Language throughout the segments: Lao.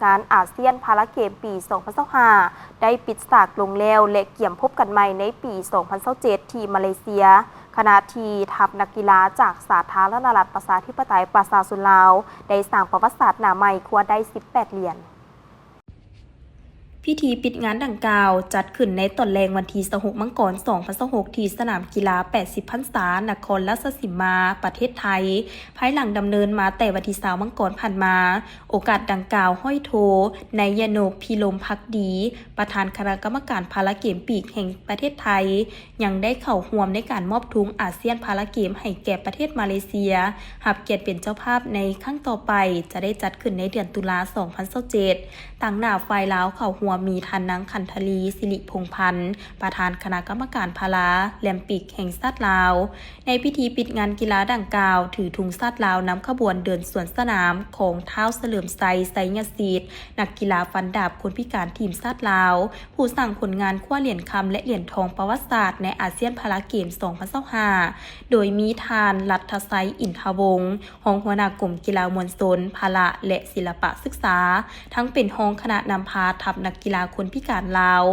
ງານອາຊຽນພາລາເກມປີສອງພັນຊາວຫ້າ ໄດ້ປິດສາກລົງແລ້ວ ແລະ ກຽມພົບກັນໃໝ່ໃນປີສອງພັນຊາວເຈັດ ທີ່ມາເລເຊຍ, ຂະນະທີ່ທັບນັກກິລາຈາກສາທາລະນະລັດປະຊາທິປະໄຕປະຊາຊົນລາວ ໄດ້ສ້າງປະຫວັດສາດໜ້າໃໝ່ ຄວ້າໄດ້ສິບແປດຫຼຽນ. ພິທີປິດງານດັ່ງກ່າວຈັດຂຶ້ນໃນຕອນແລງວັນທີຊາວຫົກ ມັງກອນ ສອງພັນຊາວຫົກ ທີ່ສະໜາມກິລາແປດສິບພັນສາ ນະຄອນລາຊະສີມາ ປະເທດໄທ, ພາຍຫຼັງດຳເນີນມາແຕ່ວັນທີຊາວ ມັງກອນ ຜ່ານມາ. ໂອກາດດັ່ງກ່າວ, ຮ້ອຍໂທ ໄນຍະໂນ ພິລົມພັກດີ ປະທານຄະນະກຳມະການພາລາເກມປີກແຫ່ງປະເທດໄທ ຍັງໄດ້ເຂົ້າຮ່ວມໃນການມອບທຸງອາຊຽນພາລາເກມໃຫ້ແກ່ປະເທດມາເລເຊຍ, ຮັບກຽດເປັນເຈົ້າພາບໃນຄັ້ງຕໍ່ໄປ ຈະໄດ້ຈັດຂຶ້ນໃນເດືອນຕຸລາ ສອງພັນຊາວເຈັດ. ຕາງໜ້າຝ່າຍລາວເຂົ້າຮ່ວມມີທ່ານນາງ ຂັນທະລີ ສິລິພົງພັນ ປະທານຄະນະກຳມະການພາລາແລມປິກແຫ່ງຊາດລາວ. ໃນພິທີປິດງານກິລາດັ່ງກ່າວ, ຖືທຸງຊາດລາວນຳຂະບວນເດີນສວນສະໜາມຂອງທ້າວສະເຫຼີມໄຊ ໄຊຍະສິດ ນັກກິລາຟັນດາບຄົນພິການທີມຊາດລາວ, ຜູ້ສ້າງຜົນງານຄວ້າຫຼຽນຄຳ ແລະ ຫຼຽນທອງປະຫວັດສາດໃນອາຊຽນພາລາເກມສອງພັນຊາວຫ້າ ໂດຍມີທ່ານ ລັດທະໄຊ ອິນທະວົງ ຮອງຫົວໜ້າກົມກິລາມວນຊົນ, ພະລະ ແລະ ສິລະປະສຶກສາ, ທັງເປັນຮອງຄະນະນຳພາທັບນັກກິລາຄົນພິການລາວ,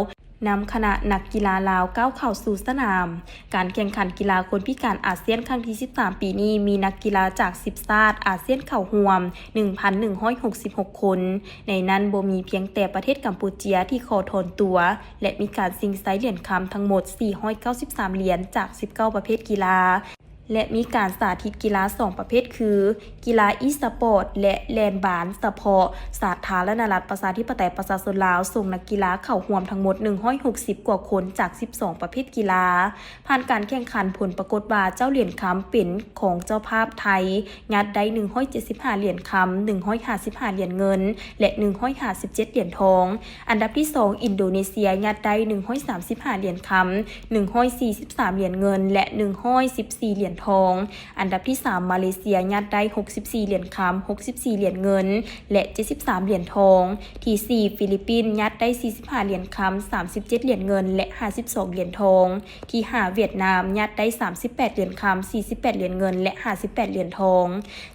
ນຳຄະນະນັກກິລາລາວກ້າວເຂົ້າສູ່ສະໜາມ. ການແຂ່ງຂັນກິລາຄົນພິການອາຊຽນຄັ້ງທີສິບສາມ ປີນີ້ ມີນັກກິລາຈາກສິບຊາດອາຊຽນເຂົ້າຮ່ວມ ໜຶ່ງພັນໜຶ່ງຮ້ອຍຫົກສິບຫົກຄົນ, ໃນນັ້ນບໍ່ມີພຽງແຕ່ປະເທດກຳປູເຈຍທີ່ຂໍຖອນຕົວ ແລະ ມີການຊິງໄຊຫຼຽນຄຳທັງໝົດສີ່ຮ້ອຍເກົ້າສິບສາມຫຼຽນ ຈາກສິບເກົ້າປະເພດກິລາ ແລະ ມີການສາທິດກິລາສອງປະເພດຄື ກິລາອີສະປອດ ແລະ ແລ່ນບານສະເພາະສາທາລະນະລັດປະຊາທິປະໄຕປະຊາຊົນລາວ ສົ່ງນັກກິລາເຂົ້າຮ່ວມທັງໝົດໜຶ່ງຮ້ອຍຫົກສິບກວ່າຄົນ ຈາກສິບສອງປະເພດກິລາ. ຜ່ານການແຂ່ງຂັນ, ຜົນປາກົດວ່າເຈົ້າຫຼຽນຄຳເປັນຂອງເຈົ້າພາບໄທ, ຍາດໄດ້ໜຶ່ງຮ້ອຍເຈັດສິບຫ້າຫຼຽນຄຳ, ໜຶ່ງຮ້ອຍຫ້າສິບຫ້າຫຼຽນເງິນ ແລະ ໜຶ່ງຮ້ອຍຫ້າສິບເຈັດຫຼຽນທອງ. ອັນດັບທີສອງ ອິນໂດເນເຊຍ ຍາດໄດ້ໜຶ່ງຮ້ອຍສາມສິບຫ້າຫຼຽນຄຳ, ໜຶ່ງຮ້ອຍສີ່ສິບສາມຫຼຽນເງິນ ແລະ ໜຶ່ງຮ້ອຍສິບສີ່ຫຼຽນທອງ. ອັນດັບທີສາມ ມາເລເຊຍ ຍາດໄດ້ຫົກສິບສີ່ຫຼຽນຄຳ, ຫົກສິບສີ່ຫຼຽນເງິນ ແລະ ເຈັດສິບສາມຫຼຽນທອງ. ທີສີ່ ຟີລິບປິນ ຍາດໄດ້ສີ່ສິບຫ້າຫຼຽນຄຳ, ສາມສິບເຈັດຫຼຽນເງິນ ແລະ ຫ້າສິບສອງຫຼຽນທອງ. ທີຫ້າ ຫວຽດນາມ ຍາດໄດ້ສາມສິບແປດຫຼຽນຄຳ, ສີ່ສິບແປດຫຼຽນເງິນ ແລະ ຫ້າສິບແປດຫຼຽນທອງ.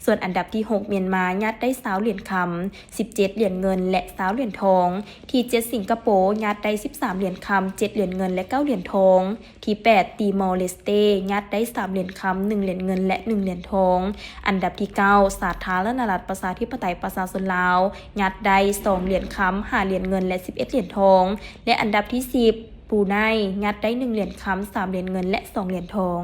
ສ່ວນອັນດັບທີຫົກ ມຽນມາ ຍາດໄດ້ຊາວຫຼຽນຄຳ, ສິບເຈັດຫຼຽນເງິນ ແລະ ຊາວຫຼຽນທອງ. ທີເຈັດ ສິງກະໂປ ຍາດໄດ້ສິບສາມຫຼຽນຄຳ, ເຈັດຫຼຽນເງິນ ແລະ ເກົ້າຫຼຽນທອງ. ທີແປດ ຕີມໍເລສເຕ ຍາດໄດ້ສາມຫຼຽນຄຳ, ໜຶ່ງຫຼຽນເງິນ ແລະ ໜຶ່ງຫຼຽນທອງ. ອັນດັບທີເກົ້າ ສາທາລະນະລັດປະຊາທິປະໄຕປະຊາຊົນລາວ ຍາດໄດ້ສອງຫຼຽນຄຳ, ຫ້າຫຼຽນເງິນ ແລະ ສິບເອັດຫຼຽນທອງ ແລະ ອັນດັບທີສິບ ບຣູໄນ ຍາດໄດ້ໜຶ່ງຫຼຽນຄຳ, ສາມຫຼຽນເງິນ ແລະ ສອງຫຼຽນທອງ.